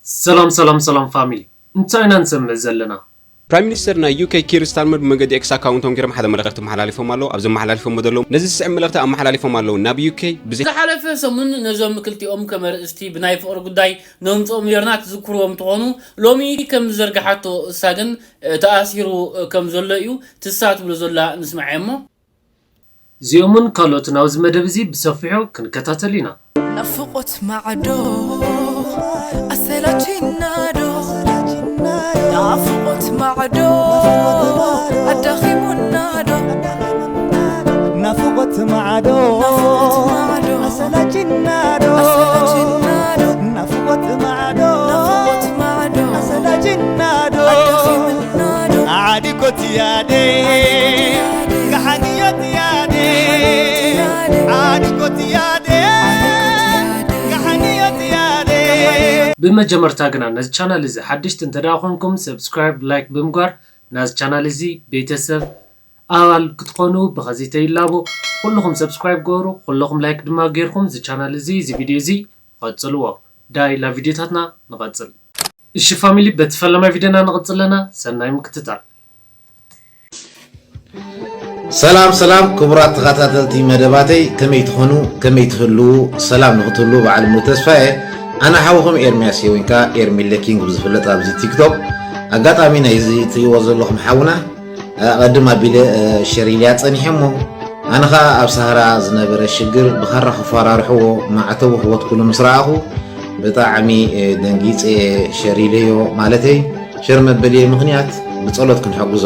ሰላም ሰላም ሰላም ፋሚሊ፣ እንታይ ኢና ንሰምዕ ዘለና? ፕራይም ሚኒስተር ናይ ዩኬ ኪር ስታርመር ብመንገዲ ኤክስ ኣካውንቶም ገይሮም ሓደ መልእኽቲ ኣመሓላሊፎም ኣለዉ። ኣብዚ ኣመሓላሊፎሞ ዘለዉ ነዚ ዝስዕብ መልእኽቲ ኣመሓላሊፎም ኣለዉ። ናብ ዩኬ ብዘይ ዝሓለፈ ሰሙን ነዞም ክልቲኦም ከም ኣርእስቲ ብናይ ፍቕሪ ጉዳይ ነምጽኦም ኔርና ትዝክርዎም እንትኾኑ ሎሚ ከም ዝዘርግሓቶ እሳ ግን ተኣሲሩ ከም ዘሎ እዩ ትሳ ትብሎ ዘላ ንስምዓ እሞ። እዚኦምን ካልኦትን ኣብዚ መደብ እዚ ብሰፊሑ ክንከታተል ኢና። ናፍቆት ማዕዶ ኣሰላችና ዶ ናፍቆት ማዕዶ ኣዳኺሙና ዶ ናፍቆት ማዕዶ ናፍቆት ማዕዶ ኣሰላችና ዶ ኣሰላችና ዶ ናፍቆት ማዕዶ ናፍቆት ማዕዶ ኣሰላችና ዶ ኣዳኺሙና ዶ ዓዲኮት ያዴ ጋሓንዮት ያዴ ዓዲኮት ያዴ ጋሓንዮት ያዴ ብመጀመርታ ግና ነዚ ቻናል እዚ ሓደሽቲ እንተ ደኣ ኮንኩም ሰብስክራይብ፣ ላይክ ብምግባር ናዚ ቻናል እዚ ቤተሰብ ኣባል ክትኾኑ ብኸዚ ተይላቦ። ኩልኹም ሰብስክራይብ ገበሩ፣ ኩልኹም ላይክ ድማ ጌርኩም እዚ ቻናል እዚ እዚ ቪድዮ እዚ ቀጽልዎ። ዳይ ላ ቪድዮታትና ንቐጽል። እሺ ፋሚሊ፣ በቲ ፈለማይ ቪድዮና ንቐጽል ኣለና። ሰናይ ምክትታል። ሰላም ሰላም ክቡራት ተኸታተልቲ መደባተይ፣ ከመይ ትኾኑ? ከመይ ትህልዉ? ሰላም ንኽትህልዉ ብዓል ሙሉ ተስፋ እየ። ኣነ ሓውኹም ኤርምያስ የወይንካ ኤርሚ ሌኪንግ ብዝፍለጥ ኣብዚ ቲክቶክ። ኣጋጣሚ ናይዚ ትሪእዎ ዘለኹም ሓውና ኣቐድም ኣቢለ ሸር ኢልያ ጸኒሐ እሞ ኣነ ኸኣ ኣብ ሳህራ ዝነበረ ሽግር ብኻራ ክፈራርሕዎ ማዕተቡ ክወትኩሉ ምስ ረኣኹ ብጣዕሚ ደንጊጸ እየ ሸር ኢለዮ ማለተይ ሸር መበልየ ምኽንያት ብጸሎት ክንሕግዞ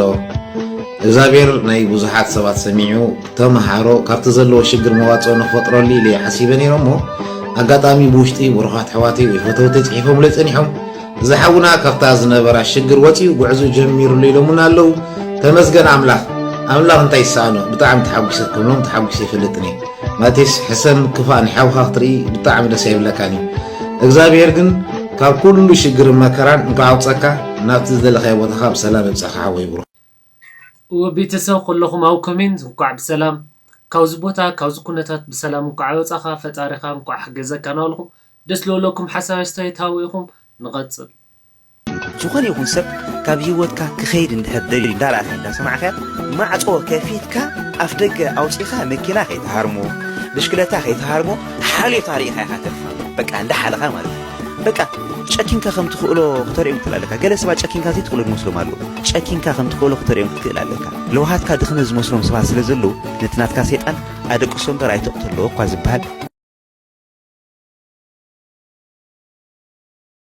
እግዚኣብሔር ናይ ብዙሓት ሰባት ሰሚዑ ተምሃሮ ካብቲ ዘለዎ ሽግር መዋጽኦ ንክፈጥረሉ ኢለ እየ ሓሲበ ነይረ እሞ ኣጋጣሚ ብውሽጢ ብሩኻት ኣሕዋተይ ወይ ፈተውተይ ጽሒፎምለይ ጸኒሖም እዚ ሓውና ካብታ ዝነበራ ሽግር ወፂኡ ጉዕዙ ጀሚሩሉ ኢሎሙና ኣለዉ። ተመስገን ኣምላኽ። ኣምላኽ እንታይ ይሰኣኖ? ብጣዕሚ ተሓጒሰ ክብሎም ተሓጒሰ ይፈልጥን እየ። ማቴስ ሕሰም ክፋእ ንሓውኻ ክትርኢ ብጣዕሚ ደስ ኣይብለካን እዩ። እግዚኣብሔር ግን ካብ ኩሉ ሽግርን መከራን እንኳዕ ኣውፀካ ናብቲ ዝደለኻዮ ቦታኻ ብሰላም የብፅእኻ ሓወይ ብሩኽ። እወ ቤተሰብ ኩለኹም ኣብ ኮሜንት እንኳዕ ብሰላም ካብዚ ቦታ ካብዚ ኩነታት ብሰላም እንኳዕ ኣወፃኻ ፈጣሪኻ እንኳዕ ሓገዘካ እናበልኹ ደስ ዝበለኩም ሓሳብ ኣስተያየት ሃቡ ኢኹም ንቐፅል። ዝኾነ ይኹን ሰብ ካብ ህይወትካ ክኸይድ እንድሕር ደልዩ እንዳረኣኻ እንዳሰማዕካ ማዕጾ ከፊትካ ኣፍ ደገ ኣውጺኻ መኪና ከይትሃርሞ ብሽክለታ ከይትሃርሞ ሓልዮት ኣርኢኻ ኢኻ ተርፋ በቃ እንዳሓለኻ ማለት እዩ በቃ ጨኪንካ ከም ትኽእሎ ክተርእዮም ትኽእል ኣለካ ገለ ሰባት ጨኪንካ ዘይትኽእሎ ዝመስሎም ኣለዉ ጨኪንካ ከም ትኽእሎ ክተርእዮም ክትኽእል ኣለካ ለውሃትካ ድኽመ ዝመስሎም ሰባት ስለ ዘለዉ ነቲ ናትካ ሰይጣን ኣደቅሶ እምበር ኣይተቕትሎ እኳ ዝበሃል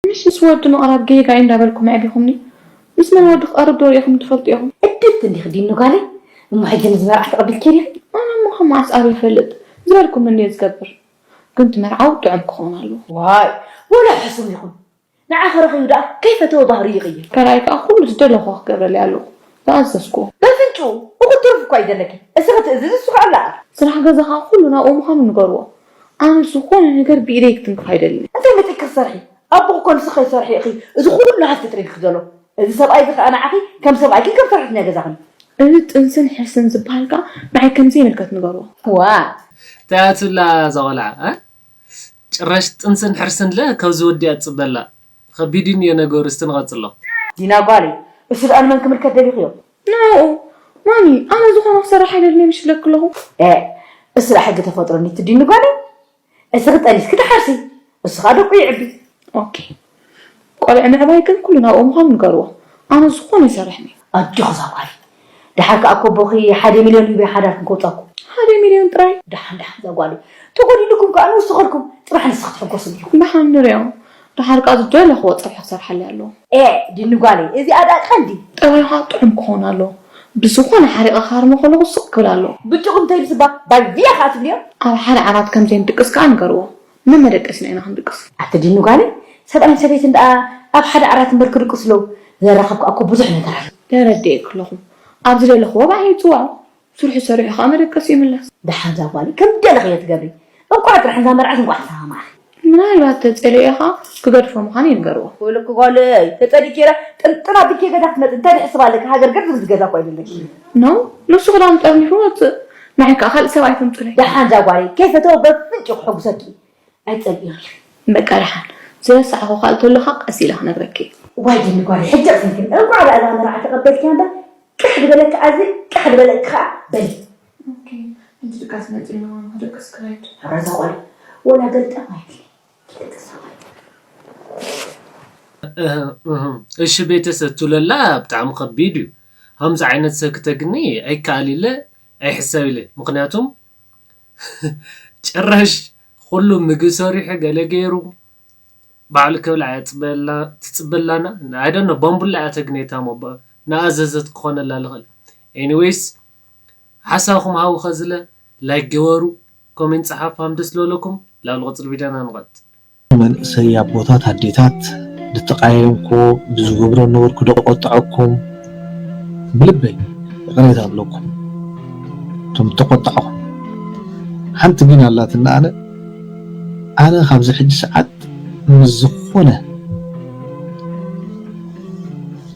ምሽ ምስ ወዲ ምቕራብ ጌጋ እዩ እንዳበልኩም ኣዕቢኹምኒ። ምስ መን ወዲ ክቐርብ ዶ ርኢኹም ትፈልጡ ኢኹም? ዕድልቲ እንዲኺ ዲኑ ጓለይ። እሞ ሕጂ ንዝመርዓ ተቐቢልኪ ዲኺ? ኣነ እሞ ከም መዓስ ኣርየ እፈልጥ? ዝበልኩምኒ እንድየ ዝገብር። ግን እቲ መርዓዊ ጥዑም ክኸውን ኣለዎ። ዋይ ወላ ሕሱም ይኹን ንዓኺ ረኺቡ ደኣ ከይፈተወ ባህርዩ ይቕይር። ካልኣይ ከኣ ኩሉ ዝደለኽዎ ክገብረለይ ኣለዎ። ዝኣዘዝክዎ። በፍንጭኡ እኹል ትርፊ እኳ እዩ ዘለኪ። እስኺ ትእዝዚ እሱ ከኣ ኣለኣ። ስራሕ ገዛ ከኣ ኩሉ ናብኡ ምዃኑ ንገርዎ። ኣነ ዝኾነ ነገር ብኢደይ ክትንክፍ ኣይደልን። እንታይ መጺእኪ ክትሰርሒ? ኣቦኺ እኮ ንስኺ ከይትሰርሒ ኢኺ እዚ ኩሉ ሃፍቲ ጥሪልኪ ዘሎ። እዚ ሰብኣይ እዚ ከኣ ንዓኺ ከም ሰብኣይኪን ከም ሰራሕተኛ ገዛኽን። እዚ ጥንስን ሕርስን ዝበሃል ከኣ ንዓይ ከም ዘይምልከት ንገርዎ። ዋእ። እንታይ እያ ትብላ እዛ ቆልዓ እ? ጭራሽ ጥንስን ሕርስን ለ ካብዚ ወዲ እያ ትጽበ ኣላ። ከቢድ እዩ እኒኦ ነገሩ እስቲ ንቐጽሎ። ዲና ጓለይ እሱ ደኣ ንመን ክምልከት ደሊኽዮ? ንዕኡ። ማሚ ኣነ ዝኾነ ክሰርሕ ኣይደልን እየ ምሽ ኢለኪ ኣለኹ። ኤእ እሱ ደኣ ሕጊ ተፈጥሮ እኒቱ ዲኒ ጓለይ። እስኺ ጠኒስኪ ትሓርሲ፣ እሱ ኸኣ ደቁ ይዕቢ። ኦኬ። ቆልዑ ምዕባይ ግን ኩሉ ናብኡ ምዃኑ ንገርዎ። ኣነ ዝኾነ ይሰርሕኒ። ኣጆኺ እዛ ጓለይ። ደሓር ከኣ እኮ ኣቦኺ ሓደ ሚልዮን ሂበ ሓዳርክን ከውጻኩ። ሓደ ሚልዮን ጥራይ? ደሓን ደሓን እዛ ጓለይ። ተጎዲሉኩም ከኣ ንውስኸልኩም። ጽባሕ ንስኺ ትሕጎስሉ ኢኹም። ደሓን ንሪኦ። ደሓር ከኣ ዝደለኽዎ ጸብሒ ክሰርሓለይ ኣለዎ። ኤእ ዲኒ ጓለይ እዚኣ ደኣ ቀንዲ። ጠባዩ ኸኣ ጥዑም ክኸውን ኣለዎ። ብዝኾነ ሓሪቐ ክሃርሞ ከለኹ ስቕ ክብል ኣለዎ። ብጭቑ እንተይልስ እባ ባልድያ ከኣ ትብልዮ። ኣብ ሓደ ዓራት ከም ዘይንድቅስ ከኣ ንገርዎ። መመደቀሲና ኢና ክንድቅስ። ኣቲ ዲኒ ጓለይ ሰብኣይን ሰበይትን ደኣ ኣብ ሓደ ዓራት እምበር ክድቅሱ ኣለዉ። ዘራኽብ ከኣ እኮ ብዙሕ ነገር ኣሎ። ተረዲኤኪ ኣለኹ። ኣብ ዝደለኽዎ በዓል ይጽውዖ። ስርሑ ሰሪሑ ከኣ መደቀሲ ይምለስ። ደሓን እዛ ጓለይ ከም ደለኽዮ ትገብሪ። እንቋዕ ጥራሕ እዛ መርዓት እንቋዕ ተሰማማዕኺ። ምናልባት ተጸሊኤ ከኣ ክገድፎ ምዃኑ ይንገርዎ። ወይለኪ ጓለይ ተጸሊእኪ ኢለ ጥንጥን ኣቢልኪ ገዛ ክትመጺ እንታይ ትሕስቢ ኣለኪ ሃገር ገርግር ዝብል ገዛ እኮ ኣይደለኪ። No ንሱ ክዳኑ ጠርኒፉ ይወጽእ ንዓይ ከኣ ካልእ ሰብኣይ ተምጹለይ። ደሓን እዛ ጓለይ ከይፈተወ በፍንጭ ክሕጉሰኪ ኣይትጸልእዮ ኢኺ። በቃ ደሓን ዘሳዕኹ ካልእ ተሎ ኸዓ ቀስ ኢለ ክነግረኪ እየ። ዋይ ግን ጓል ሕጂ ኣቕሲንክን እንኳዕ ብኣዛ መርዓ ተቐበልኪያ እምበር ቅሕ ዝበለኪ ኣዚ ቅሕ ዝበለኪ ኸዓ በሊ። ኦኬ፣ ሕጂ ድቃስ መጺኡ ነው፣ ደቅስ ክራይድ። ሕራዛ ጓል ወላ ገልጠም ኣይብለይ። እህ፣ እህ። እሺ ቤተሰብ ቱለላ ብጣዕሚ ከቢድ እዩ። ከምዚ ዓይነት ሰብ ክተግኒ ኣይከኣል ኢለ ኣይሕሰብ ኢለ። ምኽንያቱም ጭራሽ ኩሉ ምግቢ ሰሪሑ ገለ ገይሩ ባዕሉ ክብላ እያ ትጽበላ-፣ ትጽበላና። I don't know፣ ባምቡላ እያ ተግኔታ ሞ ባ-፣ ንኣዘዘት ክኾነላ ልኽእል። Anyways፣ ሓሳብኩም ሃቡ ከዝለ፣ ላይክ ግበሩ፣ ኮሜንት ጸሓፉ፣ ሃም ደስ ዝበለኩም። ላብ ልቕጽል ቪድዮና ንቐጽል። መንእሰይ ኣቦታት ኣዴታት፣ ዝተቃየምኩዎ ብዝገብሮ ነበርኩ ዶ ቆጠዐኩም? ብልበይ ይቕሬታ እብለኩም። እቶም እተቆጣዕኹም። ሓንቲ ግን ኣላትና ኣነ፣ ኣነ ካብዚ ሕጂ ሰዓት ምስ ዝኾነ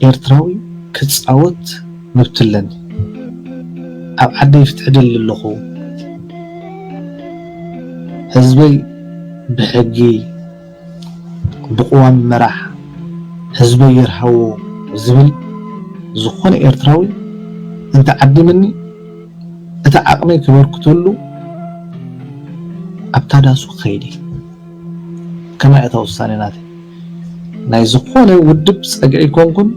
ኤርትራዊ ክጻወት መብት ኣለኒ። ኣብ ዓደይ ፍትሒ ደሊ ኣለኹ። ህዝበይ ብሕጊ ብቅዋም ይመራሕ፣ ህዝበይ ይርሃዎ ዝብል ዝኾነ ኤርትራዊ እንተዓድምኒ፣ እቲ ዓቕመይ ክበርክተሉ ኣብታ ዳሱ ክኸይድ እየ። ከማይ እታ ውሳኔ ናተይ። ናይ ዝኾነ ውድብ ጸግዒ ኣይኮንኩን።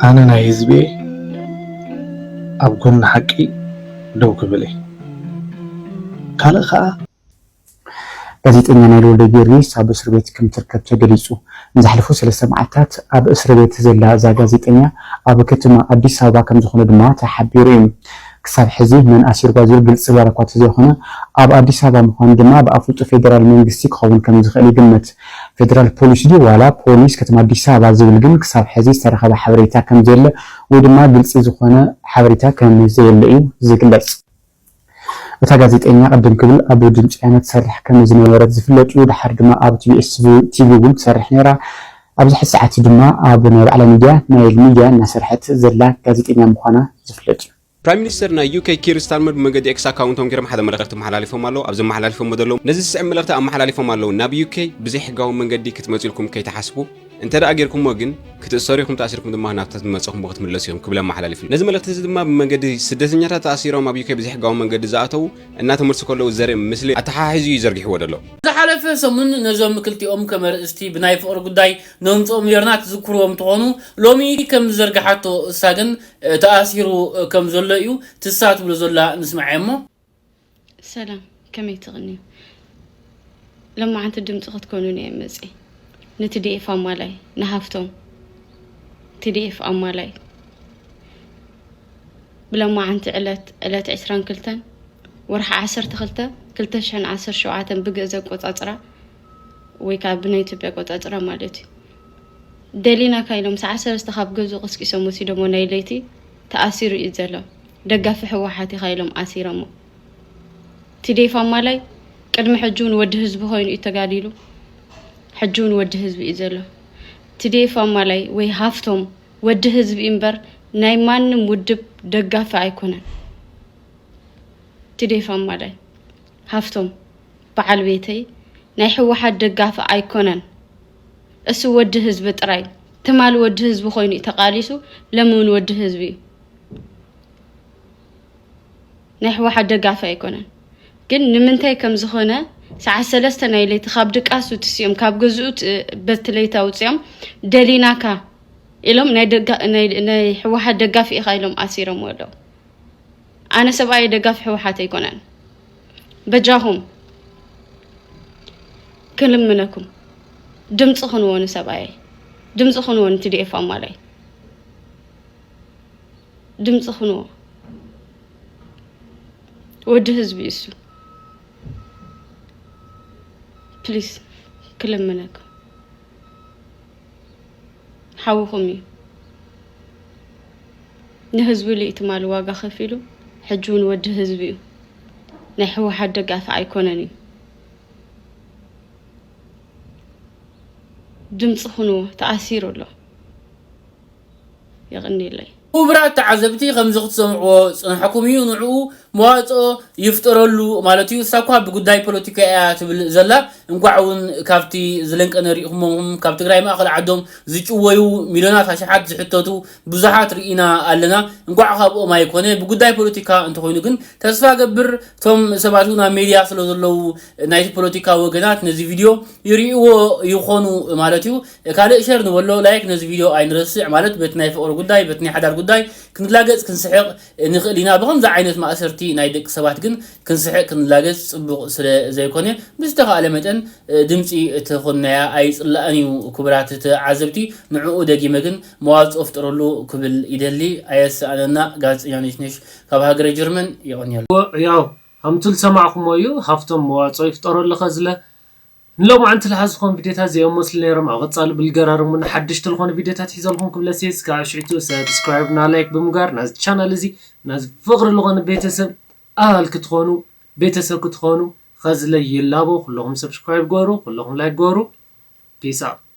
ኣነ ናይ ህዝቢ እየ። ኣብ ጎኒ ሓቂ ደው ክብል እየ። ካልእ ከኣ ጋዜጠኛ ናይልወልደ ጊዮርጊስ ኣብ እስር ቤት ከም ትርከብ ተገሊጹ። ንዝሓለፉ ሰለስተ መዓልታት ኣብ እስር ቤት ዘላ እዛ ጋዜጠኛ ኣብ ከተማ ኣዲስ ኣበባ ከም ዝኾነ ድማ ተሓቢሩ እዩ። ክሳብ ሕዚ መን ኣሲርዋ ዝብል ግልጺ ዋላ እኳ እንተዘይኾነ፣ ኣብ ኣዲስ ኣበባ ምዃኑ ድማ ብኣፍልጦ ፌደራል መንግስቲ ክኸውን ከም ዝኽእል ይግመት። ፌደራል ፖሊስ ድዩ ዋላ ፖሊስ ከተማ ኣዲስ ኣበባ ዝብል ግን ክሳብ ሕዚ ዝተረኸበ ሓበሬታ ከም ዘየለ ወይ ድማ ግልጺ ዝኾነ ሓበሬታ ከም ዘየለ እዩ ዝግለጽ። እታ ጋዜጠኛ ቅድም ክብል ኣብ ድምፂ ወያነ ትሰርሕ ከም ዝነበረት ዝፍለጥ እዩ። ድሓር ድማ ኣብ ቲ ቢ ኤስ ቲ ቪ እውን ትሰርሕ ነይራ። ኣብዚ ሕዚ ሰዓት ድማ ኣብ ናይ ባዕላ ሚድያ ናይል ሚድያ እናሰርሐት ዘላ ጋዜጠኛ ምዃና ዝፍለጥ እዩ። ፕራይም ሚኒስተር ናይ ዩ ኬ ኪር ስታርመር ብመንገዲ ኤክስ ኣካውንቶም ገይሮም ሓደ መልእኽቲ ኣመሓላሊፎም ኣለዉ። ኣብ ዘመሓላሊፎሞ ዘለዉ ነዚ ዝስዕብ መልእኽቲ ኣመሓላሊፎም ኣለዉ። ናብ ዩ ኬ ብዘይሕጋዊ መንገዲ ክትመጹ ኢልኩም ከይትሓስቡ፣ እንተ ደኣ ጌርኩምዎ ግን፣ ክትእሰሩ ኢኹም፣ ተኣሲርኩም ድማ ናብታ ዝመጸኹምዎ ክትምለሱ ኢኹም ክብል ኣመሓላሊፉ። ነዚ መልእኽቲ እዚ ድማ ብመንገዲ ስደተኛታት ተኣሲሮም ኣብ ዩ ኬ ብዘይሕጋዊ መንገዲ ዝኣተዉ እናተመልሱ ከለዉ ዘርኢ ምስሊ ኣተሓሒዙ እዩ ዘርጊሕዎ ዘሎ። ዝሓለፈ ሰሙን ነዞም ክልቲኦም ከም ኣርእስቲ ብናይ ፍቕሪ ጉዳይ ነምጽኦም ኔርና ትዝክርዎም እንትኾኑ፣ ሎሚ ከም ዝዘርግሓቶ እሳ ግን፣ እ፣ ተኣሲሩ፣ እ፣ ከም ዘሎ እዩ ትሳ ትብሎ ዘላ ንስምዓ እሞ። ሰላም፣ ከመይ ትቕንዩ? ሎማዓንቲ ድምፂ ክትኮኑኒ እየ መፂ። ንቲ ዲ ኤፍ ኣማላይ፣ ንሃፍቶም ቲ ዲ ኤፍ ኣማላይ። ብሎማዓንቲ ዕለት፣ ዕለት ዕስራን ክልተን ወርሒ ዓሰርተ ክልተ ክልተ ሽሕን ዓሰርተ ሸውዓተን ብግእዝ ኣቆጻጽራ ወይ ከዓ ብናይ ኢትዮጵያ ኣቆጻጽራ ማለት እዩ። ደሊናካ ኢሎም ሰዓት ሰለስተ ካብ ገዝኡ ቀስቂሶም ወሲዶሞ ናይ ለይቲ ተኣሲሩ እዩ ዘሎ። ደጋፊ ህወሓት ኢኻ ኢሎም ኣሲሮሞ። ቲ ዲ ኤፍ ኣማላይ ቅድሚ ሕጂ እውን ወዲ ህዝቢ ኮይኑ እዩ ተጋዲሉ። ሕጂ እውን ወዲ ህዝቢ እዩ ዘሎ። ቲ ዲ ኤፍ ኣማላይ ወይ ሃፍቶም ወዲ ህዝቢ እዩ እምበር ናይ ማንም ውድብ ደጋፊ ኣይኮነን። ቲ ዲ ኤፍ ኣማላይ ሃፍቶም በዓል ቤተይ ናይ ህወሓት ደጋፊ ኣይኮነን። እሱ ወዲ ህዝቢ ጥራይ፣ ትማል ወዲ ህዝቢ ኮይኑ እዩ ተቃሊሱ፣ ሎሚ እውን ወዲ ህዝቢ እዩ። ናይ ህወሓት ደጋፊ ኣይኮነን። ግን ንምንታይ ከም ዝኾነ ሰዓት ሰለስተ ናይ ለይቲ ካብ ድቃሱ ትስዮም፣ ካብ ገዝኡ ት-፣ በቲ ለይቲ ኣውፅኦም ደሊናካ ኢሎም ናይ ደጋ-፣ ናይ፣ ናይ ህወሓት ደጋፊ ኢኻ ኢሎም ኣሲሮምዎ ኣለዉ። ኣነ ሰብኣየ ደጋፊ ህወሓት ኣይኮነን። በጃኹም ክልምነኩም ድምፂ ክንዎ ንሰብኣየ፣ ድምፂ ክንዎ ንቲ ዲ ኤፍ ኣማላይ፣ ድምፂ ክንዎ። ወዲ ህዝቢ እሱ ፕሊስ ክልምነኩም። ሓውኹም እዩ። ንህዝቢ ኢሉ እዩ ትማሊ ዋጋ ከፊሉ፣ ሕጂ እውን ወዲ ህዝቢ እዩ። ናይ ህወሓት ደጋፊ ኣይኮነን እዩ። ድምፂ ኩንዎ፣ ተኣሲሩ ኣሎ። የቐንየለይ። ክቡራት ተዓዘብቲ፣ ከምዚ ክትሰምዕዎ ዝጸናሕኩም እዩ። ንዕኡ መዋፅኦ ይፍጠረሉ ማለት እዩ። እሳ እኳ ብጉዳይ ፖለቲካ እያ ትብል ዘላ። እንኳዕ እውን ካብቲ ዝለንቀነ ሪኢኹሞም፣ ካብ ትግራይ ማእኸል ዓዶም ዝጭወዩ ሚልዮናት ኣሽሓት ዝሕተቱ ብዙሓት ርኢና ኣለና። እንኳዕ ካብኦም ኣይኮነ፣ ብጉዳይ ፖለቲካ እንተኾይኑ ግን ተስፋ ገብር እቶም ሰባት እውን ኣብ ሜድያ ስለ ዘለዉ ናይቲ ፖለቲካ ወገናት ነዚ ቪድዮ ይርእይዎ ይኾኑ ማለት እዩ። ካልእ ሸር ንበሎ፣ ላይክ ነዚ ቪድዮ ኣይንረስዕ ማለት በቲ ናይ ፍቕሪ ጉዳይ፣ በቲ ናይ ሓዳር ጉዳይ ክንላገፅ ክንስሕቕ ንኽእል ኢና። ብኸምዚ ዓይነት ማእሰርቲ ናይ ደቂ ሰባት ግን ክንስሕቕ ክንላገፅ ፅቡቕ ስለ ዘይኮነ ብዝተኻእለ መጠን ድምፂ እቲ ኾንናያ ኣይፅላእን እዩ። ክቡራት ተዓዘብቲ፣ ንዕኡ ደጊመ ግን መዋፅኦ ፍጠረሉ ክብል ይደሊ። ኣየስኣነና። ጋዜጠኛ ነሽነሽ ካብ ሃገረ ጀርመን። የቐንየሉ። ያው ከምቲ ዝሰማዕኹሞ እዩ። ሃፍቶም መዋፅኦ ይፍጠረሉ ከዝለ። ንሎማዓንቲ ዝሓዝኹም ቪድዮታት እዚኦም መስሉ ነይሮም። ኣብ ቀፃሊ ብልገራርሙን ሓድሽቲ ዝኾኑ ቪድዮታት ሒዘልኩም ክብለሲ፣ እስከ ኣብ ሽዕቱ ሰብስክራይብ እና ላይክ ብምግባር ናዚ ቻናል እዚ ናዚ ፍቕሪ ዝኾነ ቤተሰብ ኣባል ክትኾኑ፣ ቤተሰብ ክትኾኑ ከዝለ ይላቦ። ኩለኹም ሰብስክራይብ ገሩ፣ ኩለኹም ላይክ ገሩ። ፒስ ኣውት።